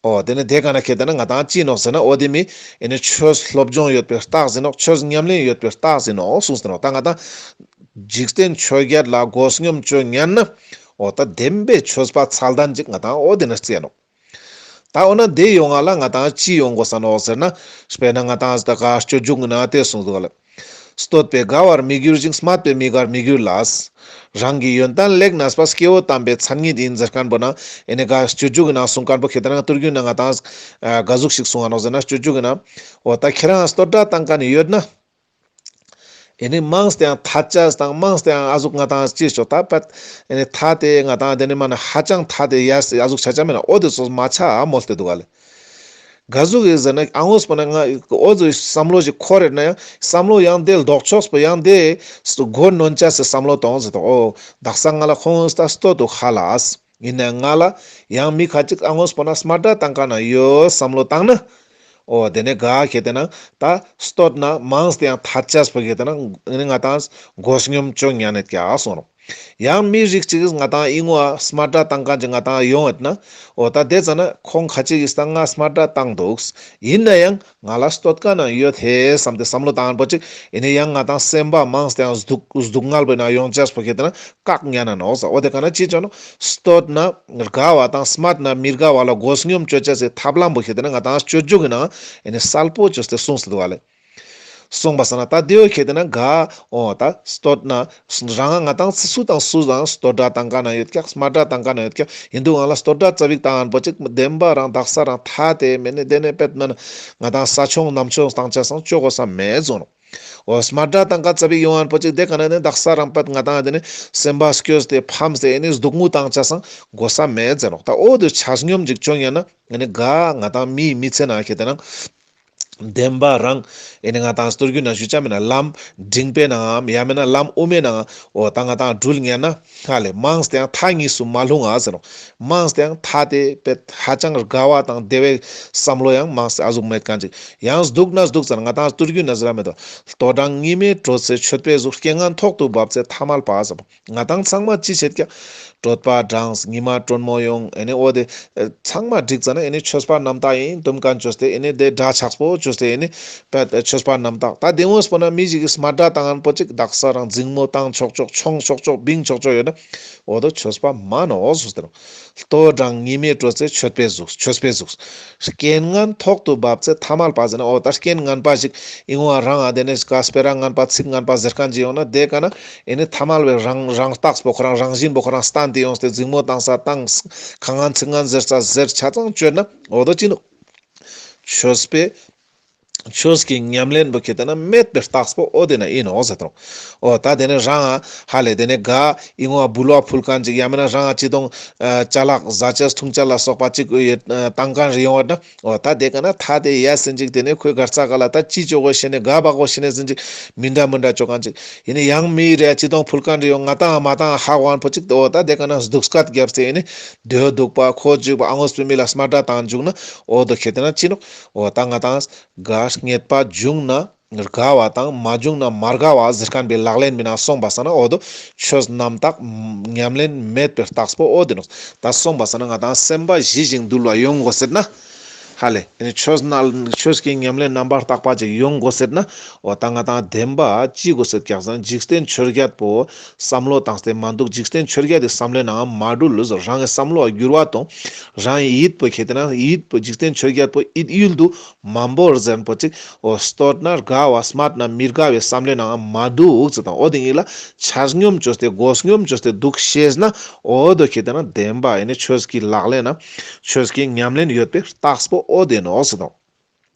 འོ་དེ་ནས་དེ་ག་ན་ཁེ་ཏེ་ན་ང་དང་ཅི་ནོག་ཟེར་ན། འོ་དེ་མི་ཨེ་ནི་ཆོས་སློབ་སྦྱོང་ཡོད་པའི་རྟགས་ཟེར་ནོག་ཆོས་ཉམས་ལེན་ཡོད་པའི་རྟགས་ཟེར་ནོག་གསུངས་ཏེ་ནོག་ད་ང་དང་འཇིག་རྟེན་ཆོས་བརྒྱད་ལ་དགོས་སྙོམས་ཅོ་ཉན་ན། འོ་ད་བདེན་པའི་ཆོས་པ་མཚན་ལྡན་ཅིག་ང་དང་འོ་དེ་ན་རྩི་ནོག་ད་འོ་ན་དེ་ཡོང་ང་ལ་ང་དང་ཅི་ཡོང་དགོས་ས་ནོག་ཟེར་ན། དཔེར་ན་ང་དང་ད་ག་སྤྱོད་འཇུག་ན་དེ་གསུངས་འདུག་ག་ལེ། བསྟོད་པས་དགའ་བར་མི་འགྱུར་ཞིང་། སྨད་པས་མི་དགར་མི་འགྱུར་ལ། རང་གི་ཡོན་ཏན་ལེགས་གནས་པ། སྐྱེ་བོ་དམ་པའི་མཚན་ཉིད་ཡིན། ཟེར་མཁན་པོ་ན་ཨེ་ནི་ག་སྤྱོད་འཇུག་ན་གསུངས་མཁན་པོ་ཁེ་ཏེ་ན་ཏུར་གུན་ན་ང་དང་ག་ཟུག་ཞིག་གསུངས་ས་ནོག་ཟེར་ན། སྤྱོད་འཇུག་ན་འོ་ད་ཁྱེ་རང་བསྟོད་སྒྲ་བཏང་མཁན་ཡོད་ན། ཨེ་ནི་མངས་ཏེ་ཡང་ཐད་ཅེས་དང་མངས་ཏེ་ཡང་ཨ་ཟུག་ང་དང་ཅི་ཅོ་ད་པད། ཨེ་ནི་ཐད་དེ་ང་དང་དེ་ནི་མ་ན་ཧ་ཅང་ཐད་དེ་ཡ་ཨ་ཟུག་ཆ་ཆ་མེད་ན་འོ་དེ་ཚོ་མ་ཆ་མོལ་ཏེ་འདུག་ག་ལེ། ག་ཟུག་ཡིན་ཟེར་ན་ཨ་ངོས་པོ་ན་ང་འོ་ཟུག་བསམ་བློ་ཞིག་འཁོར་ཡོད་ན་ཡང་བསམ་བློ་ཡང་དེ་ལྡོག་ཕྱོགས་པོ་ཡང་དེ་མགོ་གནོན་ཅེས་སི་བསམ་བློ་གཏོང་ཟེར་དང་། འོ་དག་ས་ང་ལ་ཁོང་ད་བསྟོད་འདུག་ཧ་ལས། ཡིན་ན་ང་ལ་ཡང་མི་ཁ་ཅིག་ཨ་ངོས་པོ་ན་སྨད་སྒྲ་བཏང་མཁན་ན་ཡོད་བསམ་བློ་བཏང་ན། འོ་དེ་ནས་ག་ཁེ་ཏེ་ན་ད་བསྟོད་ན་མངས་ཏེ་ཡང་ཐད་ཅེས་པོ་ཁེ་ཏེ་ན་ཨེ་ནི་ང་དང་དགོས་སྙོམས་ཅོ་ཉན་ནེད་ཀྱག་གསུངས་རོག་ཡང་མི་རིགས་ཅིག་གིས་ང་དང་ཨིན་ངོ་སྨད་སྒྲ་བཏང་མཁན་ཅིག་ང་དང་ཡོང་ཡོད་ན། འོ་ད་དེ་ཙ་ན་ཁོང་ཁ་ཅིག་གིས་ད་ང་སྨད་སྒྲ་བཏང་འདུག་ཡིན་ན་ཡང་ང་ལ་བསྟོད་མཁན་ན་ཡོད་དེ་བསམ་སྟེ་བསམ་བློ་བཏང་པོ་ཅིག་ཨེ་ནི་ཡང་ང་དང་སེམས་པ་མངས་ཏེ་ཡང་སྡུག་སྡུག་བསྔལ་པོ་ན་ཡོང་ཅེས་པོ་ཁེ་ཏེ་ན་བཀག་ཉན་ན་ནོག་ཟེར། འོ་དེ་ག་ན་ཅི་ཅོ་ནོག་བསྟོད་ན་དགའ་བ་དང་སྨད་ན་མི་དགའ་བ་ལ་དགོས་སྙོམས་ཅོ་ཅེས་སི་ཐབས་ལམ་པོ་ཁེ་ཏེ་ན་ང་དང་སྤྱོད་འཇུག་གི་ནང་ཨེ་ནི་གསལ་པོ་ཅོས་ཏེ་གསུངས་ཏེ་འདུག་ག་ལེ། གསུངས་པ་སང་ན་ད་དེའོ་ཁེ་ཏེ་ན་ག་འོ་ད་བསྟོད་ན་རང་ང་དང་སུ་དང་སུ་དང་བསྟོད་སྒྲ་བཏང་མཁན་ན་ཡོད་ཀྱག་སྨད་སྒྲ་བཏང་མཁན་ན་ཡོད་ཀྱག་ཡིན་དུས་ང་ལ་བསྟོད་སྒྲ་ཙ་པིག་བཏང་ཡིན་པོ་ཅིག་བདེན་པ་རང་དག་ས་རང་ཐད་དེ་མེད་ནི་དེ་ནས་པད་མེད་ན་ང་དང་ས་ཆུང་གནམ་ཆུང་བཏང་ཅེས་སང་ཅོ་དགོས་ས་མེད་ཟེར་ནོག་འོ་སྨད་སྒྲ་བཏང་མཁན་ཙ་པིག་ཡོང་ཡིན་པོ་ཅིག་དེ་ག་ན་ནི་དག་ས་རང་པད་ང་དང་དེ་ནི་སེམས་པ་སྐྱོས་ཏེ་ཕམ་སྟེ་ཨེ་ནི་སྡུག་བསྔལ་བཏང་ཅེས་སང་དགོས་ས་མེད་ཟེར་ནོག་ད་འོ་དེ་ཆ་སྙོམས་ཅིག་ཅོ་ཉན་ན་ཨེ་ནི་ག་ང་དང་མིའི་མི་ཚེ་ན་ཁེ་ཏེ་ན་བདེན་པ་རང་ཨེ་ནི་ང་དང་སྟོད་རྒྱུད་ན་ཞུ་ཅེས་མེད་ན་ལམ་འབྲིང་པོའི་ནང་ཡང་མེད་ན་ལམ་དབུ་མའི་ནང་འོ་ད་ང་དང་འགྲུལ་ཉན་ན་ཧ་ལས་མངས་ཏེ་ཡང་ཐད་གཉིས་སུ་མ་ལྷུང་ང་ཟེར་ནོག་མངས་ཏེ་ཡང་ཐད་དེ་པད་ཧ་ཅང་དགའ་བ་དང་བདེ་བའི་བསམ་བློ་ཡང་མངས་ཏེ་ཨ་ཟུག་མེད་མཁན་ཅིག་ཡང་སྡུག་ན་སྡུག་ཙ་ན་ང་དང་སྟོད་རྒྱུད་ན་ཟེར་ར་མེད་དོ། ལྟོ་འགྲངས་ཉི་མའི་དྲོད་ཚེ་མཆོད་པའི་གཟུགས། རྐྱེན་ངན་ཐོག་ཏུ་བབས་ཚེ་ཐ་མལ་པ་ཟེར་བ། ང་དང་ཚང་མ་ཅི་བྱེད་ཀྱག་དྲོད་པ་འགྲངས་ཉི་མ་དྲོན་མོ་ཡོང་ཨེ་ནི་འོ་དེ་ཚང་མ་འགྲིག་ཙ་ན་ཨེ་ནི་ཆོས་པ་རྣམ་དག་ཡིན་དུམ་མཁན་ཅོས་ཏེ་ཨེ་ནི་དེ་སྒྲ་ཆགས་པོ་ཅོས་ཏེ་ཨེ་ནི་པད་ཆོས་པ་རྣམ་དག་ད་དེ་ངོས་པོ་ན་མི་ཞིག་གིས་སྨད་སྒྲ་བཏང་ཡིན་པོ་ཅིག་དག་ས་རང་འཛིང་མོ་བཏང་ཆོག་ཆོག་མཆོང་ཆོག་ཆོག་བིང་ཆོག་ཆོག་ཡོད་ན་འོ་དོ་ཆོས་པ་མན་ནོག་ཟེར་ཏེ་ནོག་ལྟོ་འགྲངས་ཉི་མའི་དྲོད་ཚེ་མཆོད་པའི་གཟུགས། མཆོད་པའི་གཟུགས། རྐྱེན་ངན་ཐོག་ཏུ་བབས་ཚེ་ཐ་མལ་པ་ཟེར་ན་འོ་ད་རྐྱེན་ངན་པ་ཞིག་ཨིན་བ་རང་ཨ་དེ་ནས་ཀ་སྤེ་ར་ངན་པ་ཚིག་ངན་པ་ཟེར་མཁན་ཅིག་ཡོང་ན་དེ་ག་ན་ཨེ་ནི་ཐ་མལ་བའི་རང་རང་རྟགས་པོ་ཁོ་རང་རང་བཞིན་པོ་ཁོ་རང་སྟན་ཏེ་ཡོངས་ཏེ་འཛིང་མོ་བཏང་ས་བཏང་ཁ་ངན་ཚིག་ངན་ཟེར་ས་ཟེར་ཆ་ཚང་བཅོས་ན་འོ་དོ་ཅི་ནོག་ཆོས་པའི་ ཆོས་ཀྱི་ཉམས་ལེན་པོ་ཁེ་ཏེ་ན་མེད་པའི་རྟགས་པོ་འོ་དེ་ན་ཨིན་ནོག་ཟེར་དང་། འོ་ད་དེ་ནས་རང་ཧ་ལེ་དེ་ནས་ག་ཨི་ངོ་འབུལ་བ་ཕུལ་མཁན་ཅིག་ཡང་མེད་ན་རང་ཅི་དང་ཅ་ལག་བཟའ་ཆས་འཐུང་ཆས་ལ་སོགས་པ་ཅིག་ཡོད་བཏང་མཁན་རེ་ཡོང་བ་ན། འོ་ད་དེ་ག་ན་ད་དེ་ཡ་ཟེར་ཅིག་དེ་ནས་ཁོའི་གར་ས་ག་ལ་ད་ཅི་ཅོ་གོ་ཤེས་ནས་ག་བ་གོ་ཤེས་ནས་ཟེར་ཅིག་མི་འདྲ་མི་འདྲ་ཅོ་མཁན་ཅིག་ཡིན་ན་ཡང་མི་རེ་ཅི་དང་ཕུལ་མཁན་རེ་ཡོང་ང་ཏང་མ་ཏང་ཧ་གོ་མཁན་པོ་ཅིག་འོ་ད་དེ་ག་ན་སྡུག་སྐད་རྒྱབ་སྟེ་ཡིན་ནས་དེའོ་སྡུག་པ་ཁོ་འཇུག་པ་ཨ་ངོས་པའི་མི་ལ་སྨད་ར་བཏང་འཇུག་ན་འོ་དོ་ཁེ་ཏེ་ན་ཅི་ནོག་འོ་ད་ང་ཏང་ག་རྙེད་པ་བྱུང་ན་དགའ་བ་དང་མ་བྱུང་ན་མ་དགའ་བ་ཟེར་མཁན་པའི་ལག་ལེན་མི་ནང་སོང་པ་སང་ན་འོ་དོ་ཆོས་རྣམ་དག་ཉམས་ལེན་མེད་པའི་རྟགས་པོ་འོ་དེ་ནོག་ད་སོང་པ་སང་ན་ང་ཏང་སེམས་པ་ཞི་ཞིང་དུལ་བ་ཡོང་དགོས་ཟེར་ན། ཧ་ལེ། ཆོས་ན་ཆོས་ཀྱི་ཉམས་ལེན་རྣམ་པར་དག་པ་ཅིག་ཡོང་དགོས་ཟེར་ན། འོ་ད་ང་ཏང་བདེན་པ་ཅི་དགོས་ཟེར་ཀྱག་ཟེར་ན་འཇིག་རྟེན་ཆོས་བརྒྱད་པོ་བསམ་བློ་བཏང་སྟེ་མ་འདུག་འཇིག་རྟེན་ཆོས་བརྒྱད་དེ་བསམ་བློའི་ནང་མ་འགྲུལ་ལུས་རང་གི་བསམ་བློ་བ་འགྱུར་བ་དང་། རང་གི་ཡིད་པོ་ཁེ་ཏེ་ན་ཡིད་པོ་འཇིག་རྟེན་ཆོས་བརྒྱད་པོ་ཡིད་ཡུལ་དུ་མ་འབོར་ཟེར་པོ་ཅིག་འོ་བསྟོད་ན་དགའ་བ་སྨད་ན་མི་དགའ་བའི་བསམ་བློའི་ནང་མ་འདུག་ཟེར་དང་། འོ་དེ་ཉིད་ལ་ཆ་སྙོམས་བཅོས་ཏེ་སྒོ་སྙོམས་བཅོས་ཏེ་འདུག་ཤེས་ན་འོ་དོ་ཁེ་ཏེ་ན་བདེན་པ་ཡིན་ན་ཆོས་ཀྱི་ལག་ལེན་ན་ཆོས་ཀྱི་ཉམས་ལེན་ཡོད་པའི་རྟགས་པོ་འོ་དེ་ནོག་ཟེར་དང་།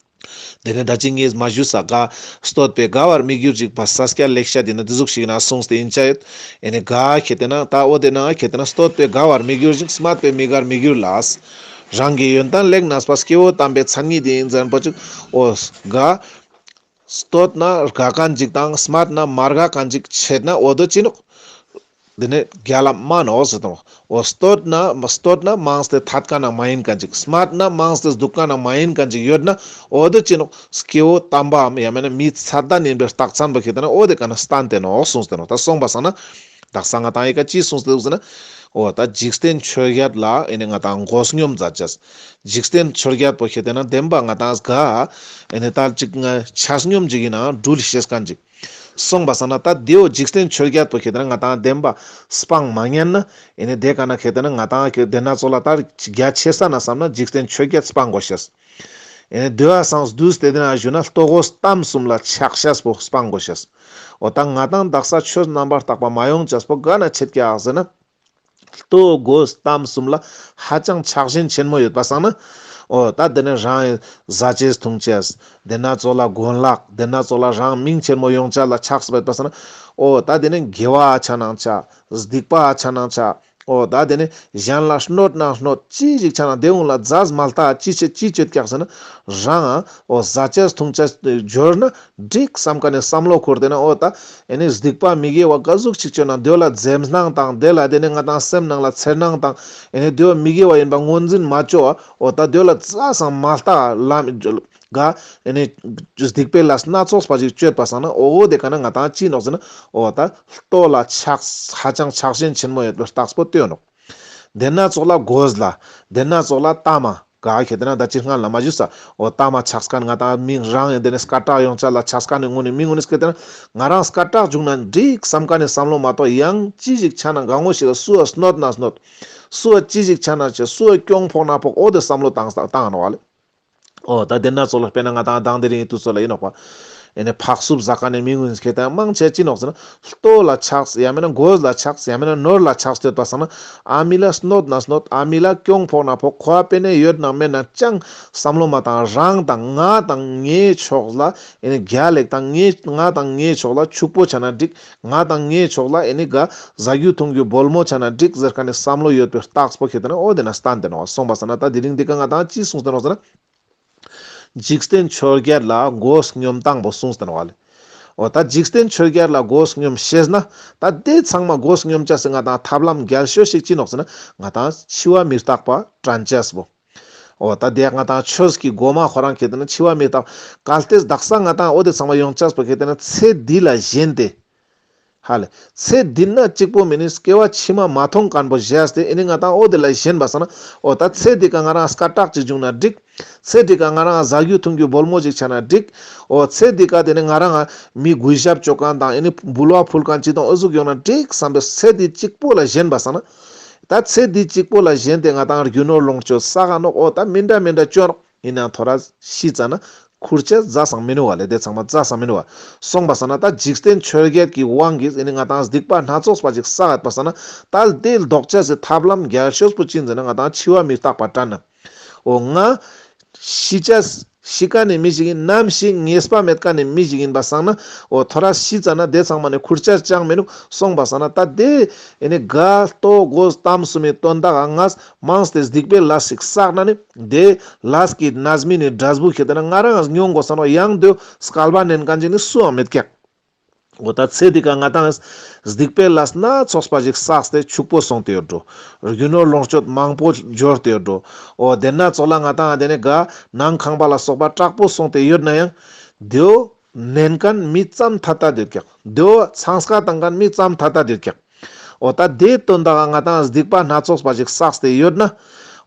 དེ་ནས་ད་ཅི་ངས་མ་ཞུས་ས་ག་བསྟོད་པས་དགའ་བར་མི་འགྱུར་ཞིང་། ས་སྐྱ་ལེགས་བཤད་དེ་ན་དེ་ཟུག་ཞིག་ན་གསུངས་ཏེ་ཡིན་ཆ་ཡོད། ཨེ་ནི་ག་ཁེ་ཏེ་ན་ད་འོ་དེ་ན་ཁེ་ཏེ་ན་བསྟོད་པས་དགའ་བར་མི་འགྱུར་ཞིང་། སྨད་པས་མི་དགར་མི་འགྱུར་ལ། རང་གི་ཡོན་ཏན་ལེགས་གནས་པ་སྐྱེ་བོ་དམ་པའི་མཚན་ཉིད་ཡིན་ཟེར་པོ་ཅིག་འོ་ག་བསྟོད་ན་དགའ་མཁན་ཅིག་དང་སྨད་ན་མ་དགའ་མཁན་ཅིག་ཆེད་ན་འོ་དོ་ཅི་ནོག་དེ་ནས་རྒྱ་ལ་མ་ནོག་ཟེར་དང་། འོ་བསྟོད་ན་བསྟོད་ན་མང་སྟེ་ཐད་མཁན་ན་མ་ཡིན་མཁན་ཅིག་སྨད་ན་མང་སྟེ་སྡུག་མཁན་ན་མ་ཡིན་མཁན་ཅིག་ཡོད་ན་འོ་དོ་ཅི་ནོག་སྐྱེ་བོ་དམ་པའམ་ཡང་མེད་ན་མི་ཚད་ལྡན་ཡིན་པའི་རྟགས་མཚན་པོ་ཁེ་ཏེ་ན་འོ་དེ་ག་ན་སྟན་ཏེ་ནོག་གསུངས་ཏེ་ནོག་ད་སོང་པ་སང་ན་དག་ས་ང་ཏང་ཡི་ག་ཅི་གསུངས་ཏེ་འདུག་ཟེར་ན། འོ་ད་འཇིག་རྟེན་ཆོས་བརྒྱད་ལ་ཨེ་ནི་ང་ཏང་སྒོ་སྙོམས་མཛད་ཅེས། འཇིག་རྟེན་ཆོས་བརྒྱད་པོ་ཁེ་ཏེ་ན་བདེན་པ་ང་ཏང་ག་ཨེ་ནི་ད་ཅིག་ཆ་སྙོམས་ཅིག་ཡིན་ན་འགྲུལ་ཤེས་མཁན་ཅིག་སོང་པ་སང་ན་ད་དེའོ་འཇིག་རྟེན་ཆོས་བརྒྱད་པོ་ཁེ་ཏེ་ན་ང་ཏང་བདེན་པ་སྤང་མ་ཉན་ན་ཨེ་ནི་དེ་ག་ན་ཁེ་ཏེ་ན་ང་ཏང་ཁེ་དེ་ན་ཚོ་ལ་ད་རྒྱ་ཆེ་ས་ན་བསམ་ན་འཇིག་རྟེན་ཆོས་བརྒྱད་སྤང་དགོས་ཤེས། ཨེ་ནི་དེ་བ་སང་བསྡུས་ཏེ་དེ་ན་ཞུ་ན་ལྟོ་གོས་གཏམ་གསུམ་ལ་ཆགས་ཤེས་པོ་སྤང་དགོས་ཤེས། འོ་ད་ང་ཏང་དག་ས་ཆོས་རྣམ་པར་དག་པ་མ་ཡོང་ཅེས་པོ་ག་ན་ཆེད་ཀྱག་ཟེར་ན། ལྟོ་གོས་གཏམ་གསུམ་ལ་ཧ་ཅང་ཆགས་ཞེན་ཆེན་མོ་ཡོད་པ་སང་ན། འོ་ད་དེ་ནས་རང་གི་བཟའ་ཆས་འཐུང་ཆས། དེ་ན་ཚོ་ལ་གོན་ལག་དེ་ན་ཚོ་ལ་རང་མིང་ཆེན་མོ་ཡོང་ཆ་ལ་ཆགས་པ་ཡོད་པ་སང་ན། འོ་ད་དེ་ནས་དགེ་བ་ཆ་ནང་ཆ། སྡིག་པ་ཆ་ནང་ཆ། འོ་ད་དེ་ནས་གཞན་ལ་གནོད་ན་གནོད་ཅི་ཞིག་ཆ་ན་དེ་འུ་ལ་ཛས་མ་ལྟ་ཅི་བྱེད་ཅི་བྱེད་ཀྱག་ཟེར་ན། རང་འོ་བཟའ་ཆས་འཐུང་ཆས་འབྱོར་ན། འགྲིག་བསམ་མཁན་ནི་བསམ་བློ་འཁོར་ཏེ་ན་འོ་ད་ཨེ་ནི་སྡིག་པ་མི་དགེ་བ་ག་ཟུག་ཅིག་བཅོས་ན་དེ་ལ་འཛེམ་སྣང་དང་དེ་ལ་དེ་ནི་ང་ཏང་སེམས་ནང་ལ་འཚེར་སྣང་དང་ཨེ་ནི་དེ་མི་དགེ་བ་ཡིན་པ་ངོས་འཛིན་མ་བཅོ་བ་འོ་ད་དེ་ལ་ཙ་སང་མ་ལྟ་ལམ་ག་ཨེ་ནི་སྡིག་པའི་ལས་སྣ་ཚོགས་པ་ཅིག་བཅོས་པ་སང་ན་འོ་དེ་ག་ན་ང་ཏང་ཅི་ནོག་ཟེར་ན་འོ་ད་ལྟོ་ལ་ཆགས་ཧ་ཅང་ཆགས་ཞེན་ཆེན་མོ་ཡོད་པའི་རྟགས་པོ་སྟོན་ནོག་དེ་ན་ཚོགས་ལ་གོས་ལ། དེ་ན་ཚོགས་ལ་ཏ་མ། ག་ཁེ་ཏེ་ན་ད་ཅི་སྔ་ལ་མ་ཞུས་ས། འོ་ཏ་མ་ཆགས་མཁན་ང་ཏང་མིང་རང་ཡང་དེ་ནས་སྐད་གྲགས་ཡོང་ཆ་ལ་ཆགས་མཁན་ནི་ངོ་ནས་མི་ངོ་ནས་ཁེ་ཏེ་ན་ང་རང་སྐད་གྲགས་བྱུང་ན་འགྲིག་བསམ་མཁན་ནི་བསམ་བློ་མ་གཏོགས་ཡང་ཅི་ཞིག་ཆ་ན་གང་ངོ་ཞིག་ལ་སུ་འ་གནོད་ན་གནོད། སུ་འ་ཅི་ཞིག་ཆ་ན་ཆེ་སུ་འ་གྱོང་ཕོག་ན་ཕོག་འོ་དེ་བསམ་བློ་བཏང་བཏང་ནོག་ལེ། འོ་ད་དེ་ན་ཚོགས་ལ་དཔེར་ན་ང་ཏང་དང་དེ་རིང་དུས་ཚོད་ལ་ཡིན་ནོག་པ། ཨེ་ནི་ཕག་སུབ་ཟ་མཁན་ནི་མི་ངོ་ནས་ཁེ་ཏེ་ན་མང་ཆེ་ཅི་ནོག་ཟེར་ན། ལྟོ་ལ་ཆགས་ཡང་མེད་ན་གོས་ལ་ཆགས་ཡང་མེད་ན་ནོར་ལ་ཆགས་ཡོད་པ་སང་ན་ཨ་མི་ལ་གནོད་ན་གནོད་ཨ་མི་ལ་གྱོང་ཕོག་ན་ཕོག་ཁོ་ཨ་དཔེ་ནས་ཡོད་ན་མེད་ན་ཅང་བསམ་བློ་མ་བཏང་རང་དང་ང་དང་ངའི་ཕྱོགས་ལ་ཨེ་ནི་རྒྱལ་ལེགས་དང་ངའི་ང་དང་ངའི་ཕྱོགས་ལ་ཕྱུག་པོ་ཆ་ན་འགྲིག་ང་དང་ངའི་ཕྱོགས་ལ་ཨེ་ནི་ག་བཟའ་རྒྱུ་འཐུང་རྒྱུ་སྦོལ་མོ་ཆ་ན་འགྲིག་ཟེར་མཁན་ནི་བསམ་བློ་ཡོད་པའི་རྟགས་པོ་ཁེ་ཏེ་ན་འོ་དེ་ན་སྟན་ཏེ་ནོག་སོང་པ་སང་ན་ད་དེ་རིང་འདི་ག་ང་ཏང་ཅི་གསུངས་ཏེ་ནོག་ཟེར་ན། འཇིག་རྟེན་ཆོས་བརྒྱད་ལ་སྒོ་སྙོམས་སྟངས་པོ་གསུངས་ཏེ་ནོག་ལེ། འོ་ད་འཇིག་རྟེན་ཆོས་བརྒྱད་ལ་སྒོ་སྙོམས་ཤེས་ན་ད་དེ་ཚང་མ་སྒོ་སྙོམས་ཆ་སི་ང་ཏང་ཐབས་ལམ་རྒྱལ་ཤོས་ཤིག་ཅི་ནོག་ཟེར་ན་ང་ཏང་འཆི་བ་མི་རྟག་པ་དྲན་ཆས་པོ། འོ་ད་དེ་ང་ཏང་ཆོས་ཀྱི་སྒོ་མ་ཁོ་རང་ཁེ་ཏེ་ན་འཆི་བ་མི་རྟག་གལ་ཏེ་དག་ས་ང་ཏང་འོ་དེ་ཚང་མ་ཡོང་ཆས་པོ་ཁེ་ཏེ་ན་ཚེ་འདི་ལ་ཞེན་ཏེ། ཧ་ལེ། ཚེ་འདི་ན་གཅིག་པོ་མེན་ནི་སྐྱེ་བ་ཕྱི་མ་མ་མཐོང་མཁན་པོ་བཞག་སྟེ་ཨེ་ནི་ང་ཏང་འོ་དེ་ལ་ཞེན་པ་སང་ན་འོ་ད་ཚེ་འདི་ཀ་ང་རང་སྐད་གྲགས་ཅིག་བྱུང་ན་འགྲིག་ཚེ་འདི་ཀ་ང་རང་བཟའ་རྒྱུ་འཐུང་རྒྱུ་སྦོལ་མོ་ཅིག་ཆ་ན་འགྲིག་འོ་ཚེ་འདི་ཀ་དེ་ནི་ང་རང་མི་གུས་ཞབས་བཅོ་མཁན་དང་ཨེ་ནི་འབུལ་བ་ཕུལ་མཁན་ཅི་དང་འོ་ཟུག་ཡོང་ན་འགྲིག་བསམ་པའི་ཚེ་འདི་གཅིག་པོ་ལ་ཞེན་པ་སང་ན། ད་ཚེ་འདི་གཅིག་པོ་ལ་ཞེན་ཏེ་ང་ཏང་རྒྱུ་ནོར་ལོངས་སྤྱོད་བསགས་ནོག་འོ་ད་མི་འདྲ་མི་འདྲ་བཅོ་ནོག་ཡིན་ནའང་ཐོ་རས་ཤི་ཙ་ན་ཁུར་ཆ་ཛ་སང་མི་ནུ་བ་ལེ། དེ་ཚང་མ་ཛ་སང་མི་ནུ་བ། སོང་པ་སང་ན་ད་འཇིག་རྟེན་ཆོས་བརྒྱད་ཀྱི་དབང་གིས་ཨེ་ནི་ང་ཏང་སྡིག་པ་སྣ་ཚོགས་པ་ཅིག་བསགས་ཡོད་པ་སང་ན་ད་དེ་ལྡོག་ཆ་སི་ཐབས་ལམ་རྒྱལ་ཤོས་པོ་ཅི་ཡིན་ཟེར་ན་ང་ཏང་འཆི་བ་མི་རྟག་པ་དྲན་ན། འོ་ང་ཤི་ཆ་ ཤི་ཀ་ནི་མི་ཞིག་ཡིན། ནམ་ཞིག་ངེས་པ་མེད་ཀ་ནི་མི་ཞིག་ཡིན་པ་སང་ན། འོ་ཐོ་རས་ཤི་ཙ་ན་དེ་ཚང་མ་ནི་ཁུར་ཆ་ཅང་མི་ནུག་སོང་པ་སང་ན། ད་དེ་ཨེ་ནི་དགའ་ལྟོགས་དགོས་གཏམ་གསུམ་མི་དོན་དག་ག་ང་མངས་ཏེ་སྡིག་པའི་ལས་ཤིག་བསགས་ན་ནི། དེ་ལས་ཀྱི་རྣམ་སྨིན་ནི་འབྲས་བུ་ཁེ་ཏེ་ན་ང་རང་མྱོང་དགོས་ས་ནོག། ཡང་དེ་སྐལ་པ་ནན་མཁན་ཅིག་ནི་སུའང་མེད་ཀྱག། འོ་ད་ཚེ་འདི་ཀ་ང་ཏང་སྡིག་པའི་ལས་སྣ་ཚོགས་པ་ཞིག་བསགས་ཏེ་ཕྱུག་པོ་སོང་སྟེ་ཡོད་འགྲོ། རྒྱུ་ནོར་ལོངས་སྤྱོད་མང་པོ་འབྱོར་ཏེ་ཡོད་འགྲོ། འོ་དེ་ན་ཙོགས་ལ་ང་ཏང་དེ་ནས་ག་ནང་ཁང་པ་ལ་སོགས་པ་དྲག་པོ་སོང་སྟེ་ཡོད་ན་ཡང་། དེའོ་ནན་མཁན་མི་ཙམ་ཐ་ཐ་དེ་ཡོད་ཀྱག། དེའོ་ཚང་ཀ་བཏང་མཁན་མི་ཙམ་ཐ་ཐ་དེ་ཡོད་ཀྱག། འོ་ད་དེ་དོན་དག་ག་ང་ཏང་སྡིག་པ་སྣ་ཚོགས་པ་ཞིག་བསགས་ཏེ་ཡོད་ན།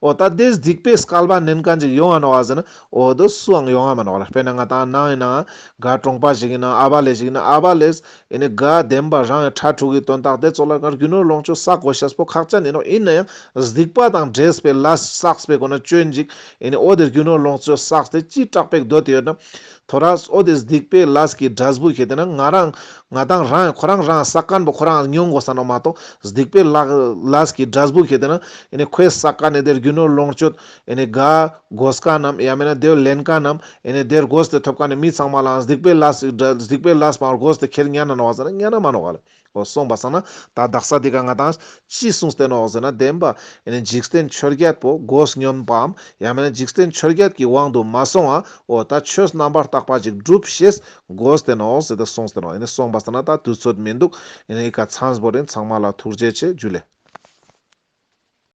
འོ་ད་དེ་སྡིག་པའི་སྐལ་པ་ནན་མཁན་ཅིག་ཡོང་ང་ནོག་ཟེར་ན། འོ་དེ་སུའང་ཡོང་ང་མ་ནོག་ལ། དཔེར་ན་ང་ཏང་ནང་ཡིན་ནའང་ག་གྲོང་པ་ཞིག་ཡིན་ན་ཨ་བ་ལེ་ཞིག་ཡིན་ན་ཨ་བ་ལེས་ཨེ་ནི་ག་བདེན་པ་རང་ཡང་ཁྲ་ཕྲུག་གི་དོན་དག་དེ་ཙོགས་ལ་ག་རྒྱུ་ནོར་ལོངས་སྤྱོད་བསགས་དགོས་ཤེས་པོ་ཁག་ཅན་ཡིན་ནོག། ཡིན་ན་ཡང་སྡིག་པ་དང་འདྲེས་པའི་ལས་བསགས་པའི་སྒོ་ནས་སྐྱོན་ཅིག་ཨེ་ནི་འོ་དེ་རྒྱུ་ནོར་ལོངས་སྤྱོད་བསགས་ཏེ་ཅི་དྲག་པོ་སྡོད་དེ་ཡོད་ན། ཐོ་རས་འོ་དེ་སྡིག་པའི་ལས་ཀྱི་འབྲས་བུ་ཁེ་ཏེ་ན་ང་རང་ང་ཏང་རང་ཁོ་རང་རང་བསགས་མཁན་པོ་ཁོ་རང་མྱོང་དགོས་ས་ནོག་མ་གཏོགས། སྡིག་པའི་ལ་ལས་ཀྱི་འབྲས་བུ་ཁེ་ཏེ་ན་ཨེ་ནི་ཁོས་བསགས་མཁན་ནི་དེ་རྒྱུ་ནོར་ལོངས་སྤྱོད་ཨེ་ནི་ག་དགོས་མཁན་ནམ་ཡང་མེད་ན་དེ་ལེན་མཁན་ནམ་ཨེ་ནི་དེ་དགོས་ཏེ་ཐོབ་མཁན་ནི་མི་ཚང་མ་ལའང་སྡིག་པའི་ལས་སྡིག་པའི་ལས་པའང་དགོས་ཏེ་ཁྱེར་ཉན་ན་ནོག་ཟེར་ན་ཉན་ན་མ་ནོག་ལ། འོ་སོང་པ་སང་ན་ད་དག་ས་འདི་ཀ་ང་ཏང་ཅི་གསུངས་ཏེ་ནོག་ཟེར་ན། བདེན་པ་ཨེ་ནི་འཇིག་རྟེན་ཆོས་བརྒྱད་པོ་གོ་སྙོམས་པའམ་ཡང་མེད་ན་འཇིག་རྟེན་ཆོས་བརྒྱད་ཀྱི་དབང་དུ་མ་སོང་ང་འོ་ད་ཆོས་རྣམ་པར་དག་པ་ཅིག་སྒྲུབ་ཤེས་གོ་སྟེ་ནོག་ཟེར་ཏེ་གསུངས་ཏེ་ནོག། ཨེ་ནི་སོང་པ་སང་ན་ད་དུས་ཚོད་མི་འདུག། ཨེ་ནི་ཨི་ཀ་མཚམས་བོར་ཡིན། ཚང་མ་ལ་ཐུགས་རྗེ་ཆེ། ཇུ་ལེ།